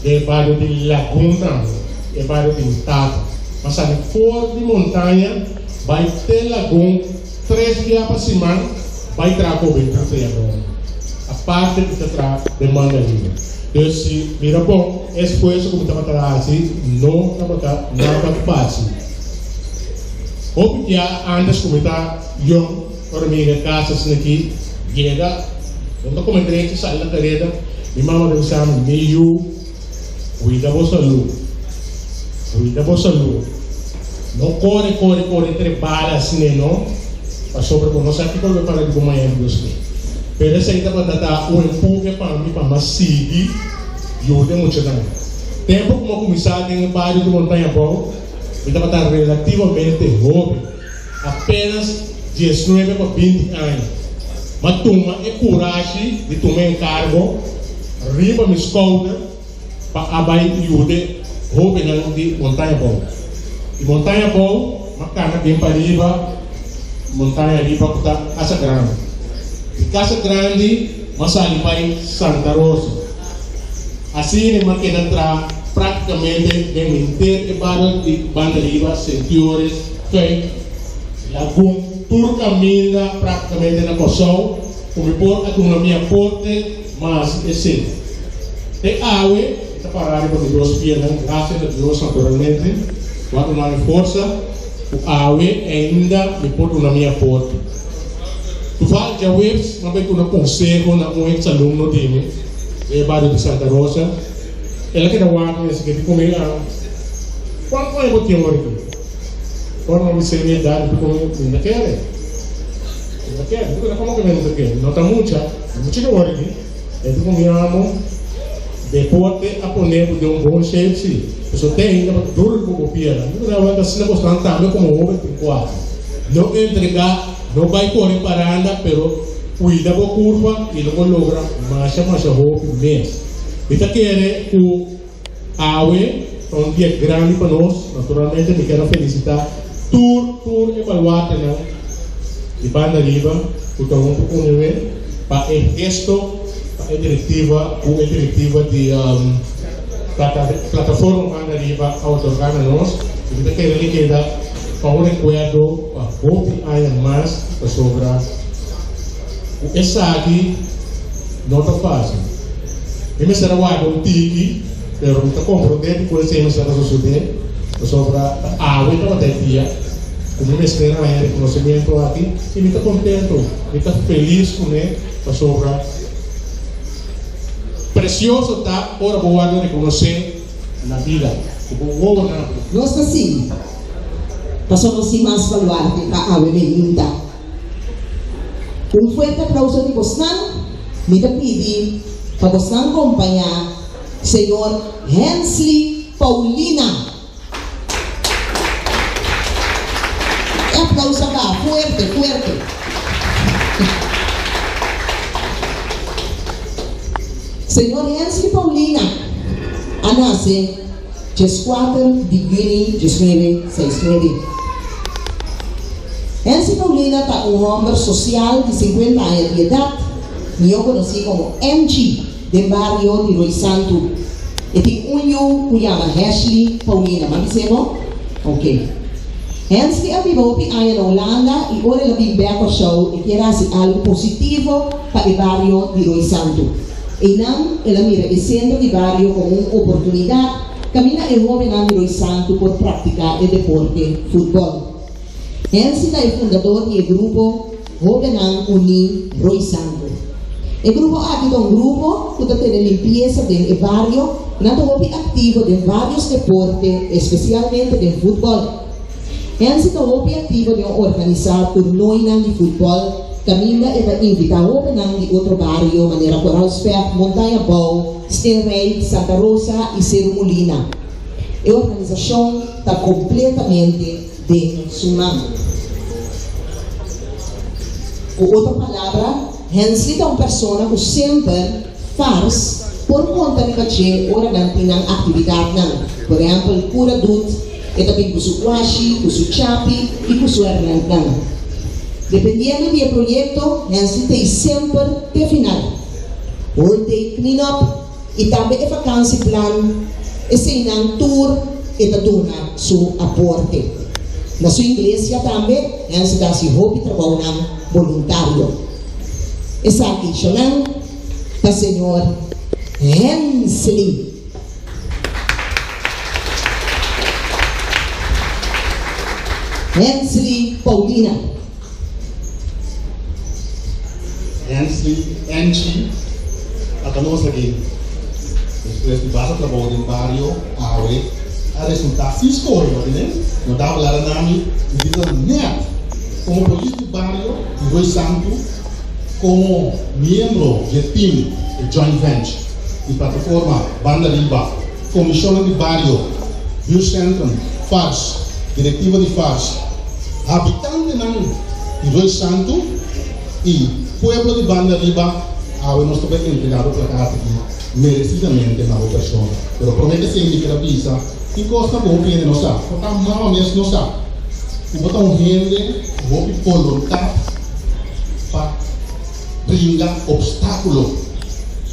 den e bario di Lagun tambe, e bario di mi tata. Mi a sali for di montaña bai te Lagun tres bia pa siman bai traha kobe triador, aparte di ta traha den Banda Riba. Dus si mira bon, e esfuerso ku mi tabata hasi no tabata nada fásil. Hopi bia antes ku mi ta yong, ora mi yega kas asina aki, yega, no ta kome drechi, sali na kareda, mi mama ta bisa mi, Mi yu, kuida bo salú, kuida bo salú. No kore, kore, kore entre bala asina no, pasobra bo no sa kiko lo para di bo mañana di Dios ke. Pero esei tabata ta un empuhe pa mi pa mas sigui yuda e muchanan. Tempu ku mi a kuminsá den e bario di Montaña Abou, Mi tabata relativamente hoben, apenas diesnuebe pa binti aña. M'a tuma e kurashi di tuma e enkargo riba mi skouder pa a bai yuda hobennan di Montaña Bou. Di Montaña Bou m'a kana bin pariba Montaña Riba ku ta Casa Grandi. Di Casa Grandi m'a sali bai Santa Rosa. Asina mi a keda traha práktikamente den henter e bario di Banda Riba, Sentiores, Fuik, Lagun, tur kaminda práktikamente na Kòrsou ku mi por a duna mi aporte mas esei. Te awe mi ta pará riba mi dos pianan, gracias a Dios naturalmente, ku a duna mi forsa ku awe ainda mi por duna mi aporte. Toeval djaweps mi a bai duna konseho na un ex alumno di mi den e bario di Santa Rosa. El a keda wak mi a sigui di ku mi, Kuantu aña bo tin ora aki? Ora mi a bisa mi edat, mi di ku mi, Mi no ta kere. Mi no ta kere. Mi di ku komo ku mi no ta kere? Mi no ta mucha, mi mucha di ora aki. E di ku mi amo deporte a pone bo den un bon shape si, pasobra te ainda bo ta duru riba bo pierna. Mi di ku nan asina bo stan tambe komo hoben tin kuater. No entrega, no bai kore paranda, pero kuida bo kurpa i lo bo logra masha masha hopi mes. Mi ta kere ku awe ta un dia grandi pa nos. Naturalmente mi kier a felisita tur tur e baluartenan di banda riba ku ta huntu ku mi pa e gesto, pa e direktiva ku e direktiva di Plataforma Banda Riba a otorgá na nos. I mi ta kere li keda pa un rekuerdo pa hopi aña mas pasobra ku esaki no ta fásil. Mi mester a warda un tiki, pero mi ta komprondé ku esei mester a sosodé, pasobra ta awe tabata e dia ku mi mester a haña rekonosementu aki, i mi ta kontentu, mi ta felis kuné, pasobra presioso ta ora bo wòrdu rekonosé na bida, ku bo wowonan. Nos ta sigui, pasobra nos tin mas baluarte pa awe meinta. Un fuerte aplauso di bosnan. Mi ta pidi pa bosnan kompañá señor Hensley Paulina. E aplauso a baha fuerte, fuerte. Señor Hensley Paulina a nase 14 di yüni 1969. Hensley Paulina ta un hòmber sosial di 50 aña di edat, mihó konosí komo Angie den bario di Rooi Santu. E tin un yu ku yama Heshley Paulina. M'a bis'é bo? Oke. Hensley a biba hopi aña na Hulanda i ora el a bin bèk Kòrsou e kier hasi algu positivo pa e bario di Rooi Santu. Einan el a mira e sentro di bario komo un oportunidat kaminda e hóbennan di Rooi Santu por praktiká e deporte futbòl. Hensley ta e fundador di e grupo Hóbennan Uní Rooi Santu. E grupo aki ta un grupo ku ta tene limpiesa den e bario, nan ta hopi aktivo den vários deporte, espesialmente den futbòl. Hensley ta hopi aktivo den organisá turnoinan di futbòl kaminda e ta invitá hóbennan di otro bario manera Koraalspecht, Montaña Bou, Steenrijk, Santa Rosa i Seru Mulina. E organisashon ta kompletamente den su man. Ku otro palabra, Hensley ta un persona ku semper fars por konta riba dje ora nan tin nan aktividatnan. Por ehèmpel, kura dut, e ta bin ku su kuashi, ku su chapi i ku su hèrmèntnan. Dependiendo di e proyekto, Hensley ta ei semper te final. Whole day clean up i tambe e vakansieplan, eseinan tur e ta duna su aporte. Na su iglesia tambe Hensley ta hasi hopi trabounan boluntario. Esaki shonan ta señor Hensley. Hensley Paulina. Hensley Angie a ta nos aki. Despues di basta trabou den bario awe a resulta sin scoge no tene. No ta habla na mi mi tin ta net como polis di bario di Rooi Santu como miembro dje team e joint venture di plataforma Banda Riba, comisionnan di bario, buurtcentrum, Fars, directiva di Fars, habitantenan di Rooi Santu y pueblo di Banda Riba, awe nos ta bay entrega bo plakaat aki merecidamente na bo persona. Pero prome ke esey mi kier a bisa, tin cosnan cu hopi hende no sa, por ta mama mes no sa, cu bo ta un hende cu hopi boluntad pa bringa obstaculo.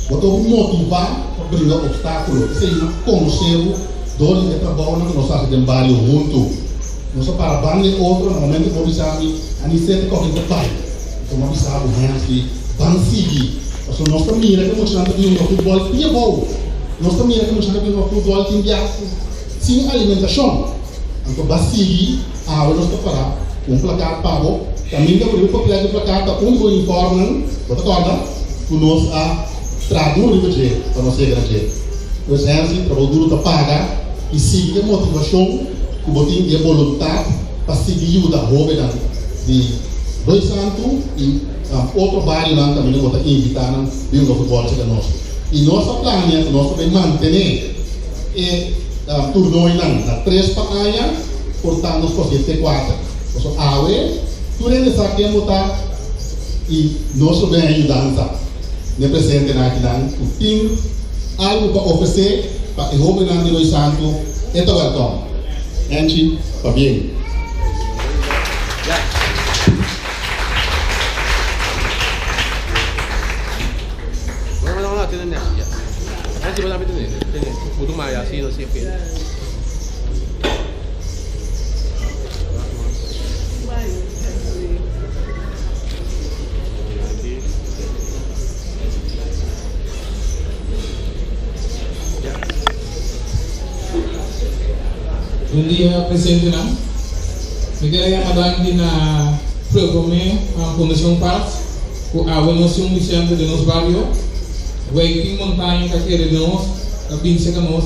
Bo ta hopi motivá pa bringa opstákulo. Esei nan konosé bo dor di e trabounan ku nos hasi den bario huntu. Nos a para banda e otro na momento ku bo bisa mi, Anicet e kòke ta bai. Anto mi a bisa bo, Hensley, ban sigui. Pasobra nos ta mira ku e muchanan ta bin hunga futbòl pia bou. Nos ta mira ku e muchanan ta bin hunga futbòl tin bia sin alimentashon. Anto ba sigui, awe nos ta para ku un plakat pa bo. Kaminda ku riba papel di plakat ta un di bo uniformnan, bo ta kòrda? Ku nos a traha duru riba dje pa nos yega na dje. Pues Hensley, trabou duru ta paga i sigui e motivashon ku bo tin i e boluntat pa sigui yuda hóbennan di Roi Santu i otro barionan kaminda bo ta invitá nan bin hunga futbòl serka nos. I nos ta plania ku nos ta bai mantené e turnoinan na tres pa aña, por ta nos konsiguí te kuater. Pasobra awe tur hende sa ken bo ta i nos lo bin a yudansa n'e presentenan akinan ku tin algu pa ofresé pa e hóbennan di Roi Santu, e ta wèlkòm. Angie, pabien. Bon dia presentenan. Mi kier a yama danki na Prome Fundacion Paz cu awe nos tin un Vicente den nos bario. Wijk tin montaña ta kere den nos, ta bin cerca nos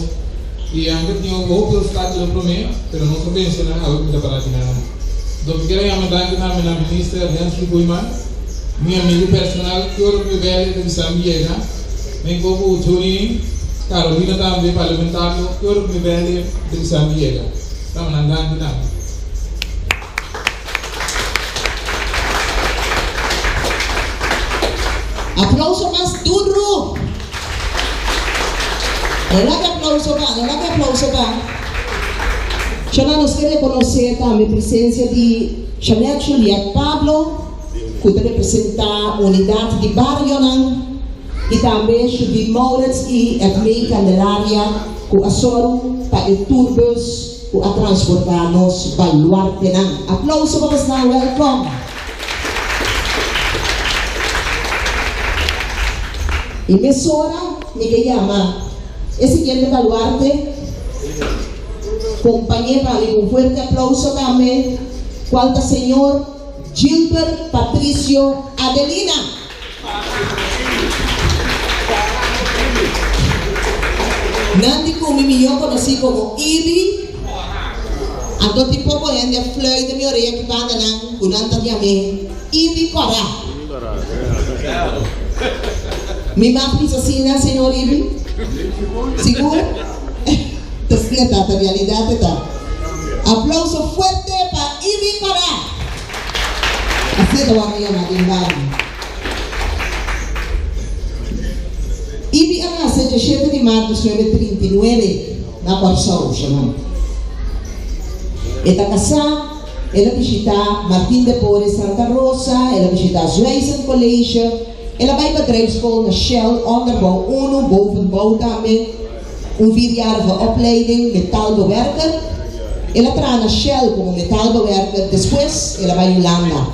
y anke tin hopi obstaculo prome pero nos a vence nan awe cu ta para aki nan. Enton mi kier a yama danki tambe na Minister Hensley Koeiman, mi amigo personal ki ora cu mi bel e ta bisa mi yega. Menko ku Johnny Carolina tambe parlamentario ki ora ku mi bel e ta bisa mi yega. Tama nan danki tambe. Aplauso mas duru. No laga aplauso ba, no laga aplauso ba. Shana nos ke rekonosé tambe presensia di Shanette Juliette Pablo ku ta representá Unidat di Barionan i tambe Judith Maurits i Edmé Candelaria ku a sòru pa e tourbus ku a transportá nos baluartenan. Aplauso pa bosnan, wèlkòm! I mesora mi ke yama e siguiente baluarte, kompañ'é pa mi ku un fuerte aplauso tambe, kual ta señor Gilbert Patricio Adelina. Nan di ku mi mihó konosí komo Ibi. Anto tin poko hende a fluit den mi orea ki banda nan ku nan ta yam'é Ibi Kòrá. Mi mag bisa asina, señor Ibi? Sigur? Ta asina ta, ta realidat e ta. Aplauso fuerte pa Ibi Kòrá! Asina ta wak yama den bario. Ibi a nase djashete di mart 1939 na Kòrsou, Shaman. E ta kasá, el a bishitá Martin de Porres Santa Rosa, el a bishitá Zwijsen College, el a bai bedrijfsschool na Shell, onderbouw unu, bovenbouw tambe, un vierjarige opleiding metaalbewerker. El a traha na Shell komo metaalbewerker, despues el a bai Hulanda.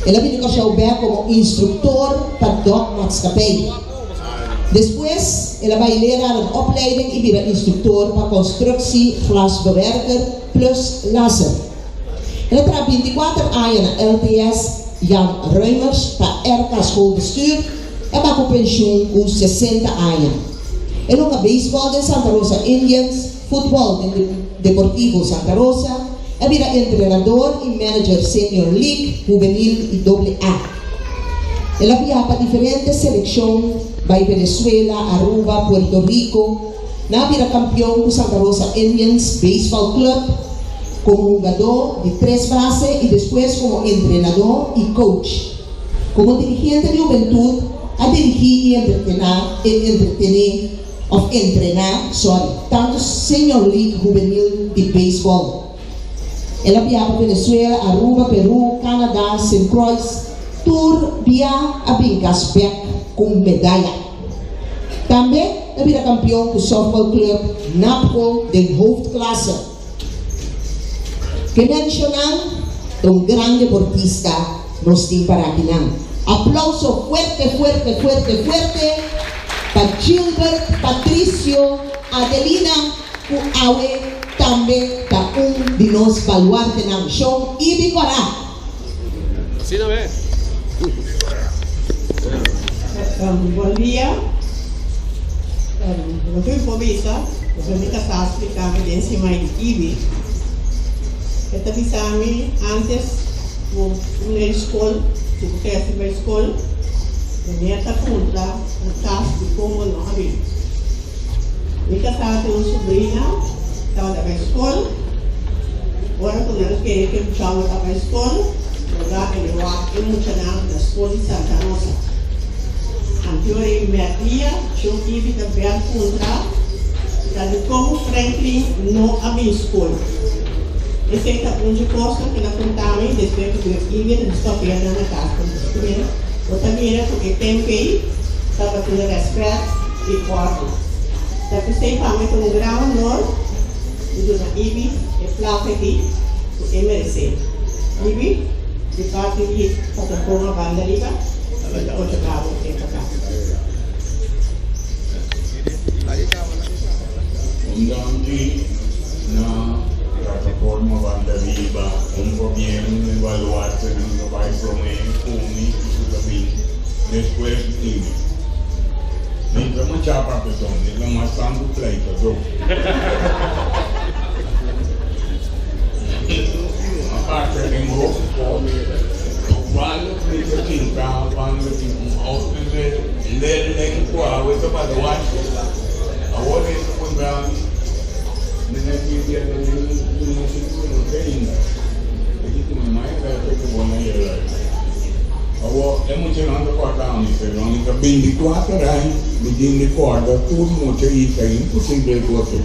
El a bini Kòrsou bèk komo instruktor pa Dokmaatschappij. Despues el a bai leraren opleiding i bira instruktor pa konstruksi glasbewerker plus lasser. El a traha 24 aña na LTS Jan Reumers pa RK Schoolbestuur, e ba ku penshun ku 60 aña. El hunga beisbòl den Santa Rosa Indians, futbòl den Deportivo Santa Rosa, e bira entrenador i manager Senior League, Hubenil i Doble A. El a biaha pa diferente selekshon, bai Venezuela, Aruba, Puerto Rico. Nan a bira kampion ku Santa Rosa Indians Baseball Club komo hungadó di tres base i despues komo entrenadó i coach. Komo dirigente di hubentut a dirigí i entretená e entretené òf entrená, sorry, tantu Senior League Hubenil di beisbòl. El a biaha pa Venezuela, Aruba, Peru, Canada, Sint Croix, tur bia a bin kas bèk ku un medaya. Tambe ta bira kampion ku Softball Club Napco den hoofdklasse. Ke menshonan ta un gran deportista nos tin para akinan. Aplauso fuerte fuerte fuerte fuerte pa Gilbert Patricio Adelina ku awe tambe ta un di nos baluartenan. Shon Ibi Kora. Asina mes. Bon dia. Loke mi por bisa, pasobra mi kasá a splika mi den simai di kibi. E ta bisa mi antes ku un bai skol, si bo krese bai skol, bo ta puntra na kas dikon bo no a bin. Mi kasá tin un subrina tabata bai skol. Ora ku nan kere ku e muchanan ta bai skol, loga e lo wak e muchanan na skol di Santa Rosa. Anteora e mèrdia, Tio Ibi ta bèl puntra ta dikon Franklin no a bin skol. Esei ta un dje kosnan ku el a konta mi despues ku Tio Ibi a ta stòpia nan na kas. Bo ta mira ku e tempu ei tabatin rèspèt. Di òrdu. Ta p'esei pa mi ta un gran honor di duna Ibi e plaka aki ku e meresé. Ibi, di parti di Plataforma Banda Riba, mi ta otorgá bo e plaka. Un danki na Plataforma Banda Riba, un pabien na e baluartenan ku bai promé ku mi i ku ta bin despues di mi. Mi ta mucha papetón, mi ta mas tantu pleitadó. Aparte den hopi kos, toevallig mi ta sinta banda di un outo leerling ku awe ta baluarte. Awor e ta puntra mi, Meneer Silvia ta den un sitio no te ainda. E di ku mi mai bete ku bo na yega. Awor, e muchanan ta kòrda ami, pero ami ta bintikuater aña, mi tin di kòrda tur mucha i ta imposibel ku otro.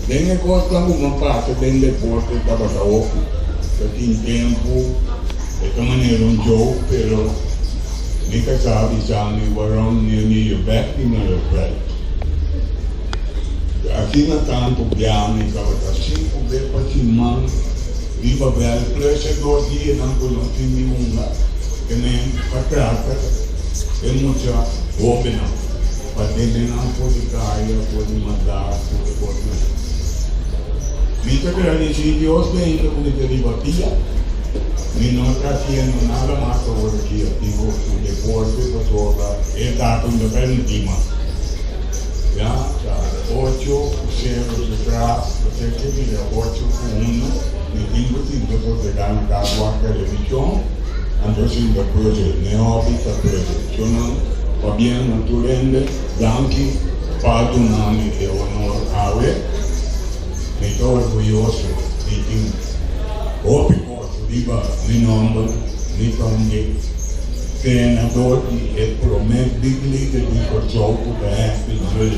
Den e kosnan ku mi a pasa den deporte tabata hopi. Ta tin tempu, e ta manera un joke, pero mi kasá a bisa mi, Waarom neem je je bek niet naar het veld? Asina tantu bia mi tabata sinku be pa siman. Riba bel plus e dos dianan ku nos tin di hunga e men pa trata e mucha hobennan pa tene nan for di kaya, for di maldat, for di kosnan. Mi ta gradisí Dios ku ainda ku mi ta riba pia. Mi no ta hasiendo nada mas awor aki aktivo ku deporte pasobra e datum ta permití mas. Ya ta ocho ku sero detrás, pasobra ke bira ocho ku uno, mi tin ku sinta sosegá na kas wak televishon, anto sinta puzzel. Mi hobby ta puzzel. So nan pabia na tur hende, danki pa duna mi e honor awe. Mi ta orguyoso di tin hopi kos riba mi nomber, mi ta un di trenador di e prome big league di Kòrsou ku ta Happy Zul.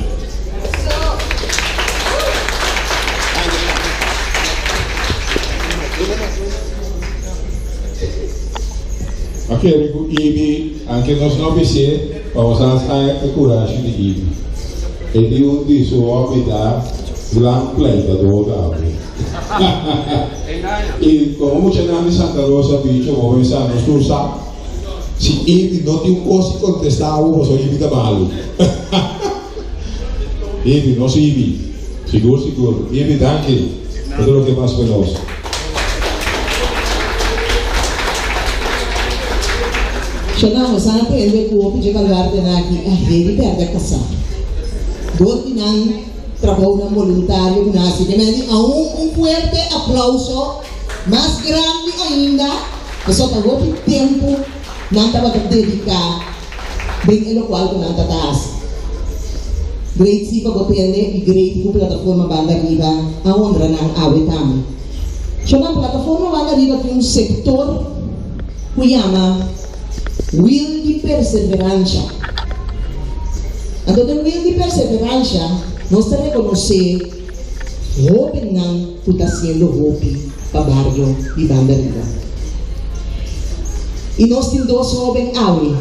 A kere ku Ibi, anke nos no bis'é, pa nos a haña e kurashi di Ibi. E di un di su hòbi ta gran pleitador tambe. I komo muchanan di Santa Rosa bicho, bo pensa nos tur sa, si Ibi no tin un kos di kontestá bo, pasobra Ibi ta malu. Ibi, nos Ibi. Sigur, sigur. Ibi, danki pa tur loke mas pa nos. Shona, nos a aprende ku hopi dje baluartenan aki a heri pèrdè kasá dor di nan trabounan boluntario ku nan hasi. Ke mende aun un fuerte aplauso mas grandi ainda pasobra ta hopi tempu nan tabata dediká den e lokual ku nan ta ta hasi. Great si pa bo tende i great ku Plataforma Banda Riba a honra nan awe tambe. Shona, Plataforma Banda Riba tin un sektor ku yama Wil di Perseveransha. Anto den Wil di Perseveransha nos ta rekonosé hóbennan ku ta hasiendo hopi pa bario di Banda Riba. I nos tin dos hóben awe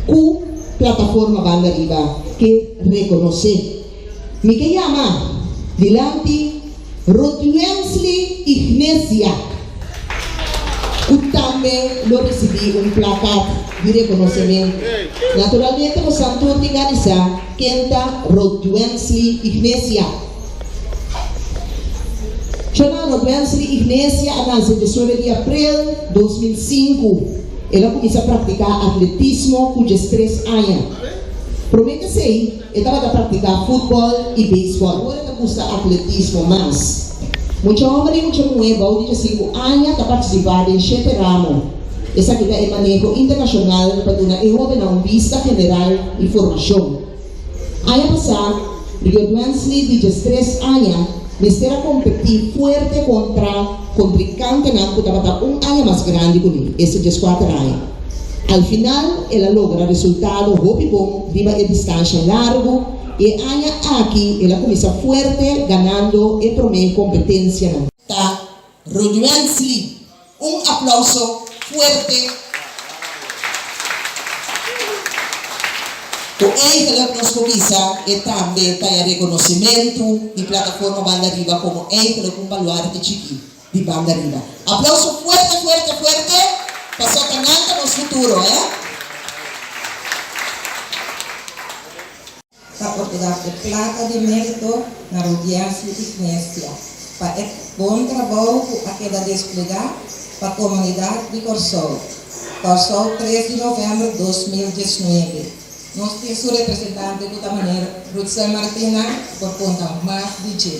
ku. Plataforma Banda Riba ke rekonosé. Mi ke yama dilanti Rotuensly Ignesia ku tambe lo risibí un plakat di rekonosementu. Naturalmente bosan tur tin gana di sa ken ta Rotuensly Ignesia. Shona Rotuensly Ignesia a nase diesnuebe di aprel 2005. El a kuminsá praktiká atletismo ku diestres aña. Promé k'esei, E tabata praktiká futbòl i beisbòl. Awor e ta gusta atletismo mas. Mucha hòmber i mucha muhé bou di diesinku aña ta partisipá den shete ramo. Esaki ta e maneho internashonal pa duna e hóbennan un bista general i formashon. Aña pasá, Rio Dwensley di diestres aña mester a kompetí fuerte kontra kontrinkantenan ku tabata un aña mas grandi ku mi, esta dieskuater aña. Al final el a logra resultado hopi bon riba e distansha largu i e aña aki el a kuminsá fuerte ganando e promé kompetensianan. Ta Rodwensley un aplauso fuerte ku eigenlijk nos por bisa e tambe ta e rekonosimentu di Plataforma Banda Riba komo eigenlijk un baluarte chikí. Di banda riba. Aplauso fuerte fuerte fuerte pasobra nan ta nos futuro eh. Ta otorgá e plaka di mérito na Rudiansley Ignesia pa e bon trabou ku a keda desplegá pa komunidat di Kòrsou. Kòrsou tres di novèmber 2019. Nos tin su representante ku ta meneer Rudsel Martina ku por konta mas di dje.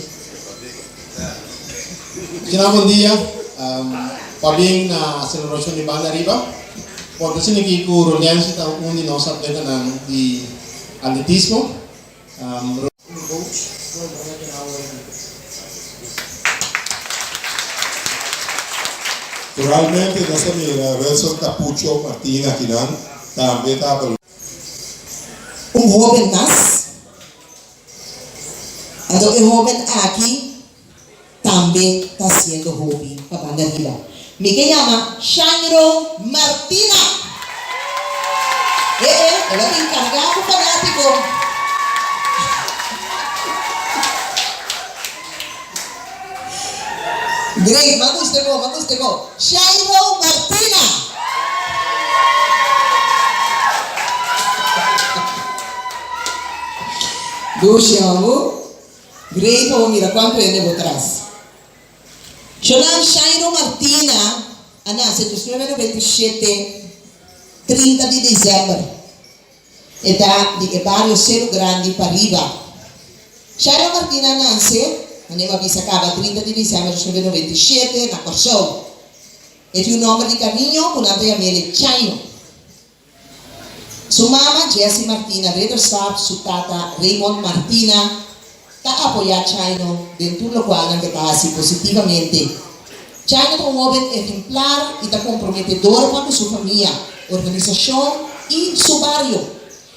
Gina bon dia, pabien na celebracion di Banda Ariba. Por ta asina aki cu Rolencio ta un di nos atletanan di atletismo. Naturalmente nos ta mira Wilson Capucho Martina akinan tambe ta. Un hoben mas. Anto e hoben aki tambe ta haciendo hopi pa banda riba. Mi ke yama Shanro Martina! E e, el a bin carga cu fanatico. Great, m'a gusta bo, m'a gusta bo. Shanro Martina! Dushi amo. Great pa bo mira cuanto hende bo tras. Shonan Shairo Martina a nace 1997 30 di december. E ta di e bario Seru Grandi pariba. Shairo Martina a nace, manera mi a bisa caba 30 di december 1997 na Corsou. E tin un nomber di cariño cu nan ta yam'el Chaino. Su mama, Jessie Martina Ridderstap, su tata, Raymond Martina, ta apoyá Chaino den tur lokual nan ke ta hasi positivamente. Chaino ta un hóben ehemplar i ta komprometedor pa ku su famia, organisashon i su bario.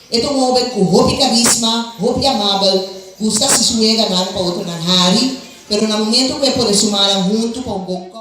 E ta un hóben ku hopi karisma, hopi amabel, gusta hasi su weganan pa otronan hari, pero na momentu ku e pone su mannan huntu pa un bon.